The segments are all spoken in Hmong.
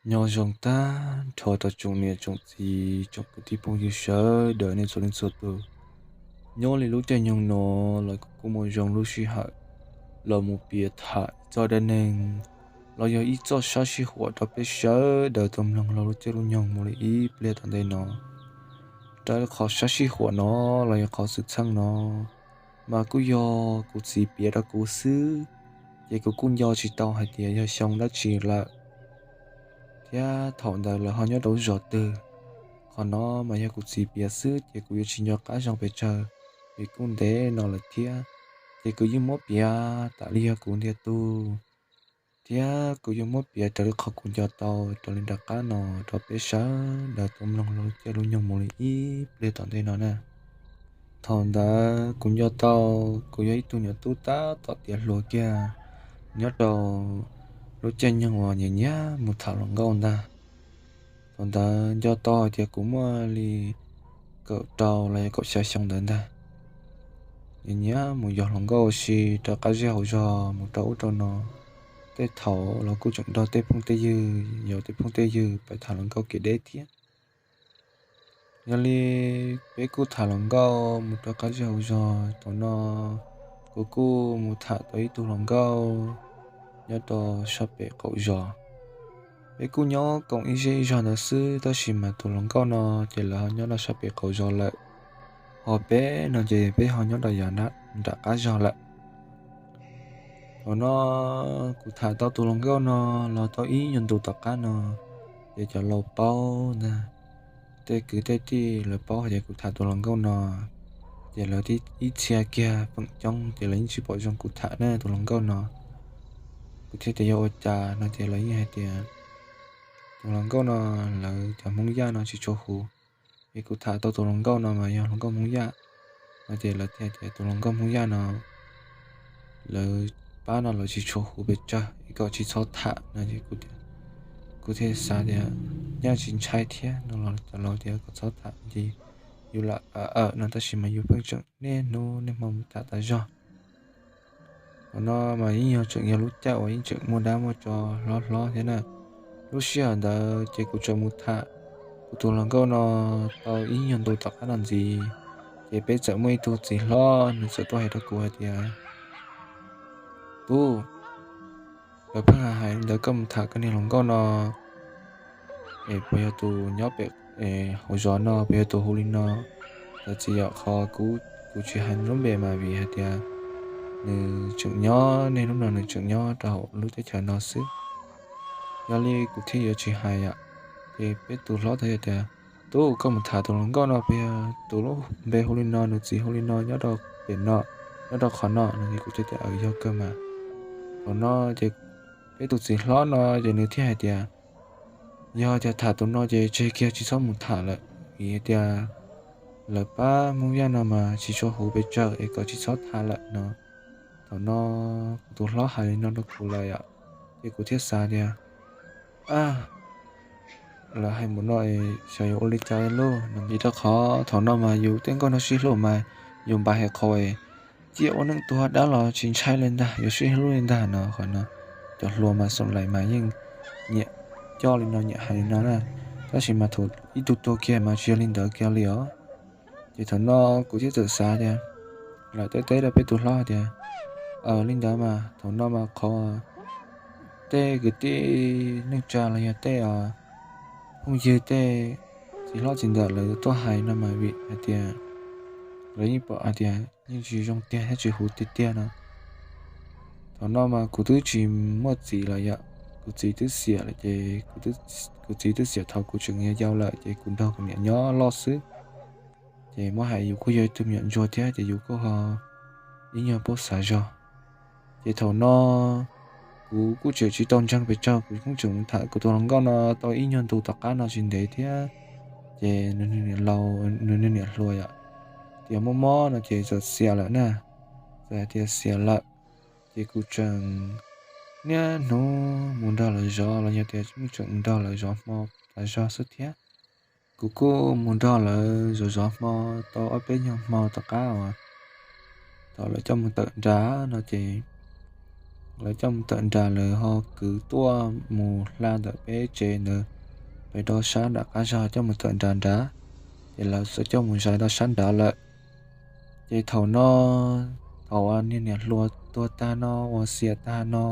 Nyob zoo tag nrho rau tsoom niam tsoom txiv tsoom kwv tij phooj ywg sawv daws nej txhua leej txhua tus. Nyob li lub caij nyoog no los kuv kuj muaj zoo lub sij hawm los mus piav tham ib txoj dab neeg los yog ib txoj sab sij huam rau peb sawv daws tau mloog lub caij lub nyoog mus li ib pliag tom ntej no. Raws li qhov sab sij huam no los yog qhov xwm txheej no mas kuj yog kuv txiv piav rau kuv xwb, ces kuv kuj nco tsis tau hais tias yog xyoo dab tsi lawm thiab thaum ntawd lawv ho nyob rau zos twg. Qhov no mas yog kuv txiv piav xwb ces kuv yuav tsis nco qab zoo pes tsawg, vim kuj ntev no lawm thiab. Ces kuv yeej muab piav tam li yog kuv ntiag tug, thiab kuv yuav muab piav raws li qhov kuv nco tau raws li nram qab no rau peb sawv daws tau mloog lub caij lub nyoog mus li ib pliag tom ntej no na. Thaum ntawd kuv nco tau kuv yog ib tug nyuam tub tab tom tiav hluas kiag nyob rau lub caij nyoog uas nyias nyiam mus tham hluas nkauj ntag. Thaum ntawd nco tau hais tias kuv muaj li kaum rau los yog kaum xya xyoo ntawd ntag. Nyias nyiam mus yos hluas nkauj ua si rau qab zej hauv zos mus rau ub rau no. Tej thaum los kuj tseem nrog tej phooj tej ywg, yog tej phooj tej ywg pais tham hluas nkauj kev deb thiab. Yog li peb kuj tham hluas nkauj mus rau qab zej hauv zos. Thaum no kuv kuj mus tham tau ib tug hluas nkauj nyob rau sab pem qaum zos. Peb kuj nyob koom ib zej ib zog ntawd xwb, tab sis mas tus hluas nkauj no ces lawv ho nyob rau sab pem qaum zos lawm, ho peb no ces peb ho nyob rau yav nram qab zog lawm. Thaum no kuv tham tau tus hluas nkauj no los tau ib nyuag ntu tom qab no, ces cov laus paub ntag, tej kwv tej tij lawv paub hais tias kuv tham tus hluas nkauj no, ces lawv ib txhia kiag feem coob ces lawv yeej tsis pom zoo kuv tham ne tus hluas nkauj no. Kuv thiaj tias yog ua cas no ces lawv yeej hais tias tus hluas nkauj no lawv cov Hmoob Yaj no tsis tshua huv, es kuv tham tau tus hluas nkauj no mas yog hluas nkauj Hmoob Yaj no ces lawv thiaj tias tus hluas nkauj Hmoob Yaj no lawv pab no lawv tsis tshua huv pes tsawg es kom tsis txhob tham no es kuv thiaj xav tias nyaj tsis ntshai thiab no los cov laus tias kom txhob tham ces yus lam awm no tab sis mas yus pheej tseem niaj hnub niaj hmo mus tham tas zog. Thaum no mas yeej yog tseem yog lub caij uas yeej tseem muaj dab muaj tsov hlob hlob thiab na. Lub sij hawm ntawd ces kuv tseem mus tham kuv tus hluas nkauj no tau ib nyuag ntu tom qab no ntxiv, ces peb txawm muaj ib tug txiv hlob nws txawm tuaj hais rau kuv hais tias, Tub, lawv pheej hais hais li ntawd koj mus tham koj niag hluas nkauj no es puas yog tus nyob pem hauv zos no, puas yog tus hu li no? Txawm txiv yam qhov kuv, kuv tsis hais nws lub npe mas vim hais tias nws tseem nyob, niaj hnub no nws tseem nyob rau hauv lub teb chaws no xwb. Yog li kuv thiaj yuav tsis hais yom. Ces peb tus hlob thiaj tias, Tub, koj mus tham tus hluas nkauj no puas yog tus lub npe hu li no, nws txiv hu li no, nyob rau pem no, nyob rau qhov no no? Ces kuv thiaj tias, Aws, yog kawg mas. Thaum no ces peb tus txiv hlob no ces nws thiaj hais tias, Yog tias tham tus no ces tseg kiag tsis txhob mus tham lawm, vim tias lawv pab Hmoob Yaj no mas tsis tshua huv pes tsawg es kom tsis txhob tham lawm no. Thaum no kuv tus hlob hais li no rau kuv lawm yom, ces kuv thiaj xav tias, A, lawv hais mus no es xyov yuav ua li cas lauj no. Vim rau qhov thaum no mas yus tej nkauj nraug sib hlub mas yus npaj hais qhov es ciaj ua neej tuag dab los tsis ntshai li ntag, yuav sib hlub li ntag no. Qhov no cov hluas mas xoom laim mas yeej nyiam coj li no nyiam hais li no na, tab sis mas thaum ib tug tuag kiag mas tsis yog li ntawd kiag li os. Ces thaum no kuv thiaj txawm xav tias, lawv teb teb rau peb tus hlob tias, Aws, li ntawd mas thaum no mas qhov tej kwv tij neej tsa los yog tej phooj ywg tej txiv hlob txiv ntawm lawv tuaj hais no mas vim hais tias lawv yeej pom hais tias yeej tsis zoo tiag thiab tsis huv tiag tiag no. Thaum no mas kuv twb tsis muaj txiv lawm yom, kuv txiv twb xiam lawm ces kuv txiv twb xiam thaum kuv tseem yau yau lawm ces kuv nrog kuv niam nyob loj xwb. Ces muab hais yus kuj yog ib tug me nyuam ntsuag thiab ces yus kuj ho ib nyuag paub xav zog. Ces thaum no kuv kuj tseem tsis tau ntseeg pes tsawg, kuv kuj tseem tham kuv tus hluas nkauj no tau ib nyuag ntu tom qab no tsis ntev thiab, ces nws niag niam hluas yom, tias mob mob no ces txawm xiam lawm na. Txawm hais tias xiam lawm, ces kuv tseem niaj hnub mus nrog lawv zov los yog tias tseem mus nrog lawv zov hmo tas zog xwb thiab. Kuv kuj mus nrog lawv zov zov hmo tau ob peb nyuag hmo tom qab uas thaum lawv coj mus tawm nram no ces lawv coj mus tawm nram, lawv ho kwv tuaj mus hla ntawm peb tsev ntawd, pem rau sab nram qab zog coj mus tawm nram nrad, ces lawv txawm coj mus zais rau sab nrad lawm. Ces thaum no, thaum uas niag niam hluas tuag tag no, uas xiam tag no,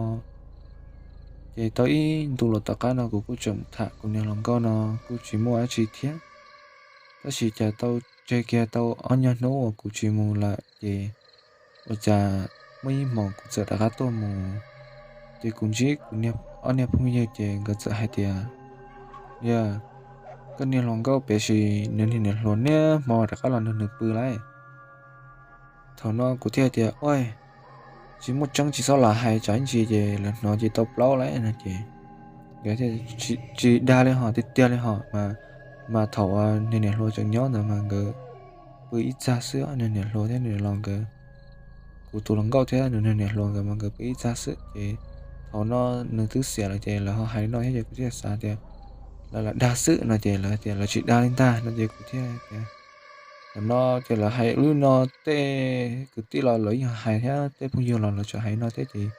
ces tau ib ntu los tom qab no kuv kuj tseem tham kuv niag hluas nkauj no kuj tsis muaj dab tsi thiab. Tab sis cas tau tseg kiag tau ob nyuag hnub uas kuv tsis mus lawm ces ua cas muaj ib hmos kuv txawm rov qab tuaj mus, ces kuv ntsib kuv ob niag phooj ywg ces nkawd txawm hais tias, Yog koj niag hluas nkauj pem, sis nws niag niam hluas niaj hmo rov qab los nrog nws pw lauj? Thaum no kuv thiaj tias, Ua, tsis muaj tseeb, tsis txhob lam hais tsam ib ntsis ces lawv hnov ces tau plaub lauj, no ces nkawd thiaj, Tsis dag li hos, tiag tiag li hos mas, mas thaum uas niag niam hluas tseem nyob ntawd mas nkawd pw ib txag xwb, niag niam hluas thiab nws los nkawd, kuv tus hluas nkauj thiab nws niag niam hluas nkawd mas nkawd pw ib txag xwb. Ces thaum no nws twb xiam lawm ces lawv ho hais li no thiab ces kuv thiaj xav tias lawv lam dag xwb no ces lawv tias lawv tsis dag li ntag no ces kuv thiaj tias, Thaum no ces lawv hais li no, tej kwv tij los lawv yeej hais thiab tej phooj ywg los lawv tseem hais li no thiab ces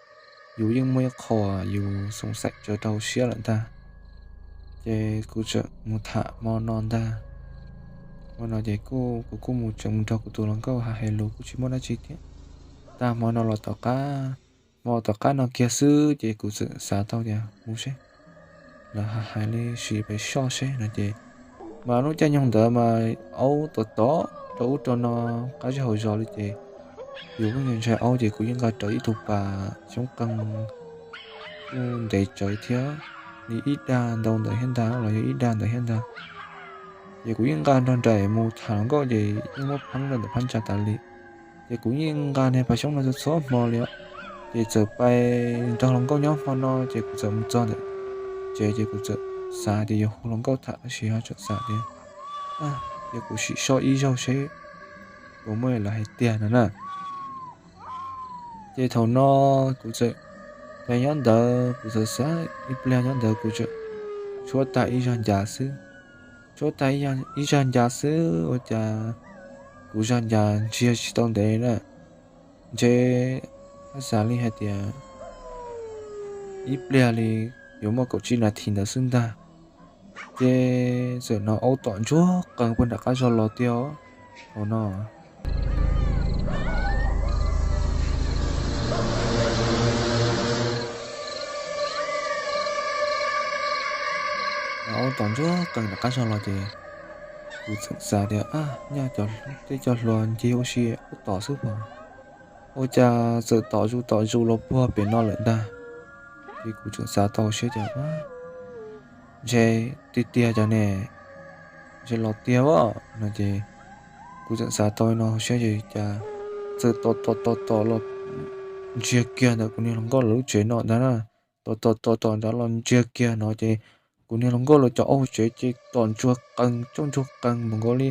yus yeej muaj ib qho yus xoom xaim tsawv rau hauv siab lawm ntag. Ces kuv tseem mus tham hmo no ntag. Hmo no ces kuv kuj mus tseem mus nrog kuv tus hluas nkauj hais hais lus kuj tsis muaj dab tsi thiab. Tag hmo no los tom qab, hmo tom qab no kiag xwb ces kuv txawm xav tau tias mus seb lawv hais li sis pem soj seb no ces, mas lub caij nyoog ntawd mas aub tom tom rau ub rau no qab zej hauv zos li ces yus kuj ntshai ntshai aub ces kuv yeej nqa rawv ib tug pas xyoob qees kuj ntev tsawv thiab, li ib dag ntau ntawd thiab ntag los yog ib dag ntawd thiab ntag. Ces kuv yeej nqa nrog nraim mus tham hluas nkauj ces yeej muab pheeb rau ntawm phab ntsa tas li. Ces kuv yeej nqa niag pas xyoob no txhua txhua hmo li os. Ces txawm pais nrog hluas nkauj nyob hmo no ces kuv txawm mus txog ntawm tsev ces kuv txawm xav tias yuav hu hluas nkauj tham tab sis ho tseem xav tias, ces kuv sim soj ib zaug seb puas muaj li lawv hais tiag no na. Ces thaum no kuv txawm, nyob ntawd kuv txawm xav ib pliag nyob ntawd kuv txawm tshuab tag ib zag ncas xwb. Tshuab tag ib zag ncas xwb ua cas kuv zag ncas ntsiag tsis tau ntev na, ntshe haj xav li hais tias ib pliag li yuav muaj kaum tsib nas this ntawd xwb ntag. Ces txawm hnov aub tom ntsuag qees puag nram qab zog los tiag os. Thaum no aub tom ntsuag qees nram qab zog los ces kuv txawm xav tias, Nyaj tej cov hluas ncig ua si aub tom xwb pom. Ua cas txawm tom zus tom zus los puag pem no lawm ntag. Ces kuv tseem xav tau siab tias, Ntshe tiag tiag cov ne, ntshe los tiag as no ces kuv tseem xav tau li no hauv siab ces cas txawm tom tom tom tom los ntsiag kiag ntawm kuv niag hluas nkauj lawv lub tsev no ntag na. Tom tom tom tom nrad los ntsiag kiag no ces kuv niag hluas nkauj lawv cov aub hauv tsev ces tom ntsuag qees coj ntsuag qees npaum nkaus li,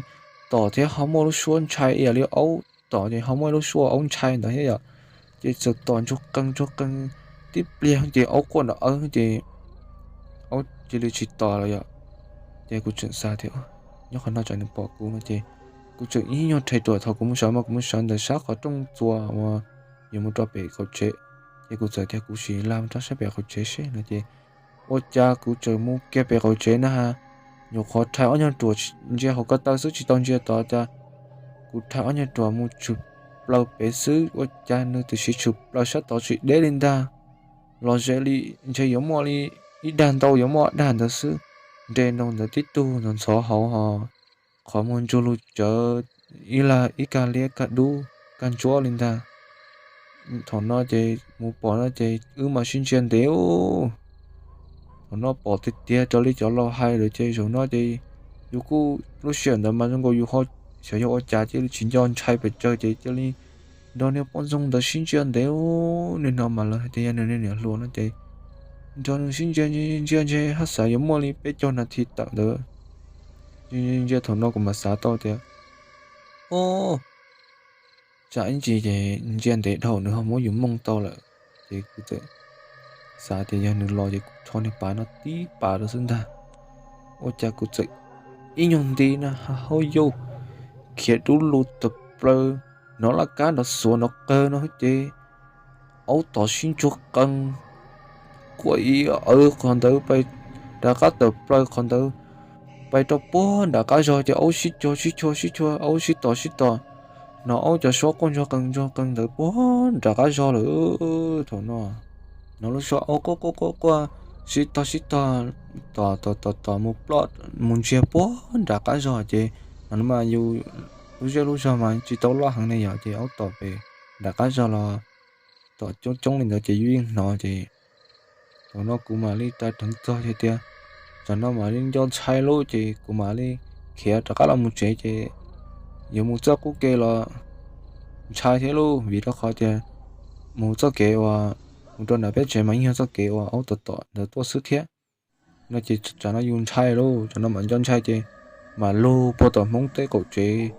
tom thiab ho muaj lub suab ntshai ib yam li aub tom ces ho muaj lub suab aub ntshai ntawd thiab yom. Ces txawm tom ntsuag qees ntsuag qees, tib pliag ces aub quaj nrov awv ces aub cia li tsis tom lawm yom. Ces kuv tseem xav tias, Nyob qhov no tsam nws pom kuv no ces kuv tseem ib nyuag rhe ruam thaum kuv mus sawv mas kuv mus sawv ntawm sab qhov rooj txuas uas yuav mus rau pem qaum tsev. Ces kuv txawm tias kuv sim lag mus rau sab pem qaum tsev seb no ces ua cas kuv tseem mus kiag pem qaum tsev na ha, nyuam qhuav rhais ob nyuag ruam ntsia hauv ko taw xwb tsis tau ntsia tod cas kuv rhais ob nyuag ruam mus tshwm plaws pem xwb ua cas nws tam sim tshwm plaws sab tod tsis deb li ntag. Los ze li ntshe yuav muaj li ib dag ntau yuav muaj ob dag ntawd xwb, nres nroo ntawd tib tug ntxhov ntxhov hauv ho qhov muag ntsuj lug tsawv ib lag ib kag liab kag dub kag ntsuab li ntag. Thaum no ces mus pom no ces wb mam sib ntsia ntev ub. Thaum no pom tiag tiag raws li cov laus hais lawm ces zaum no ces yus kuj lub sij hawm ntawd mas zoo nkaus yus ho xyov yog ua cas cia li tsis nco ntshai pes tsawg ces cia li nrog niag poj ntxoog ntawd sib ntsia ntev ub. Niag no mas lawv hais tias yog nws niam hluas no ces nrog nws sib ntsia ntsia ntsia ntshe haj xav yuav muaj li peb caug nas this tawm ntawd. Ntsia ntsia thaum no kuv mam xav tau tias, o, tsam ib ntsis ces ntsia ntev dhau nws ho muab yus mooj tau lawm. Ces kuv txawm xav tias yog nws los ces kuv rho niag pas no tib pas rau xwb ntag. Ua cas kuv txawm ib nyuag nti na ha hauj yauj khiav dub lug tawm plaws, hnov laj kab nrov xuav nrov qawg no ces aub tom sib ntsuag qees, quaj ib awv qhov ntawd, rov qab tawm plaws qhov ntawd, pais rau puag nram qab zog ces aub sib cog sib cog sib cog, aub sib tom sib tom, hnov aub cov suab quaj ntsuag qees ntsuag qees ntawd puag nram qab zog lawm. Thaum no, hnov lub suab aub quaj quaj quaj quaj, sib tog sib tog, tom tom tom tom mus ploj mus ntsiag puag nram qab zog ces, no mas yus lub zej lub zog mas tsis tau loj heev ne yom, ces aub tom pem nram qab zog los tom coob coob li ntawd ces yus yeej hnov ces, thaum no kuv mam li ras dheev txog tias, tsam no mam li nco ntshai lauj, ces kuv mam li khiav rov qab los mus tsev ces yuav mus txoj qub ke los ntshai thiab lauj, vim rau qhov tias mus txoj kev uas mus rau nram peb tsev mas yeej yog txoj kev uas aub tom tom ntawd tuaj xwb thiab. No ces tsam no yus ntshai lauj, tsam no mam nco ntshai ces mam lug puag tom Hmoob teb qaum tsev,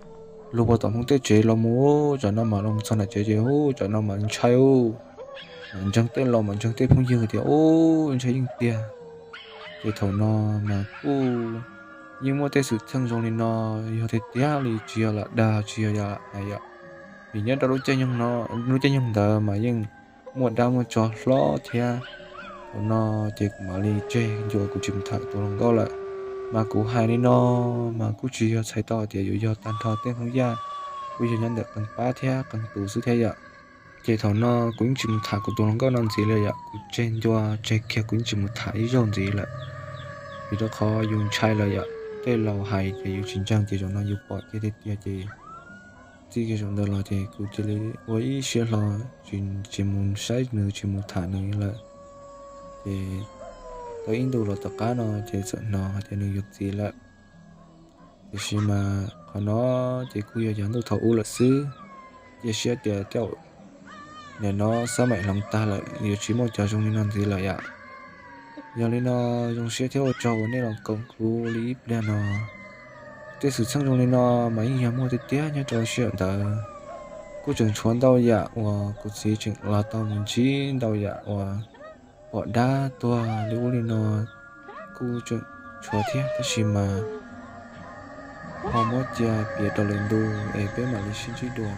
lug puag tom Hmoob teb tsev los mus, tsam no mam los txog nram tsev ces ub, tsam no mam ntshai ub, mam ntseeg tej laus mam ntseeg tej phooj ywg tias ub, ntshai yeej tiag. Ces thaum no mas kuj yeej muaj tej xwm txheej zoo li no, yog tiag tiag li tsis yog lam dag tsis yog lam hais yom, vim nyob rau lub caij nyoog ntawd mas yeej muaj dab muaj tsov hlob thiab. Thaum no ces kuv mam li tseg ncua kuv tsis mus tham tus hluas nkauj lawm. Mas kuv hais li no mas kuj tsis yog txhais tau tias yuav yog tag nrho tej Hmoob Yaj, kuj yog nyob ntawm qee pab thiab qee tus xwb thiab yom. Ces thaum no kuv yeej tsis mus tham kuv tus hluas nkauj no ntxiv lawm yom, kuv tseg ncua tseg kiag kuv yeej tsis mus tham ib zaug ntxiv lawm, vim rau qhov yus ntshai lawm yom, tej laus hais ces yus tsis ntseeg ces zaum no yus pom kiag tiag tiag ces txij kiag zaum ntawd los ces kuv cia li ua ib siab hlo, tsis mus saib nws tsis mus tham nws lawm. Ces tau ib ntus los tom qab no ces txawm hnov hais tias nws yuav txiv lawm. Tiam sis mas qhov no ces kuj yog yav ntuj thaum ub lawm xwb, cia siab tias tej zaum nim no xab maim hloov tag lawm yuav tsis muaj cov zoo li no ntxiv lawm yom. Yog li no, zoo siab thiab ua tsaug uas nej los koom kuv li ib pliag no. Tej xwm txheej zoo li no mas yeej yog muaj tiag tiag nyob rau sij hawm ntawd. Kuj tseem tshuav ntau yam uas kuv txiv tseem los tau mus ntsib ntau yam uas pom dab tuag li ub li no kuj tseem tshuav thiab, tab sis mas ho muab cia piav rau lwm ntu es peb mam li sib ntsib dua.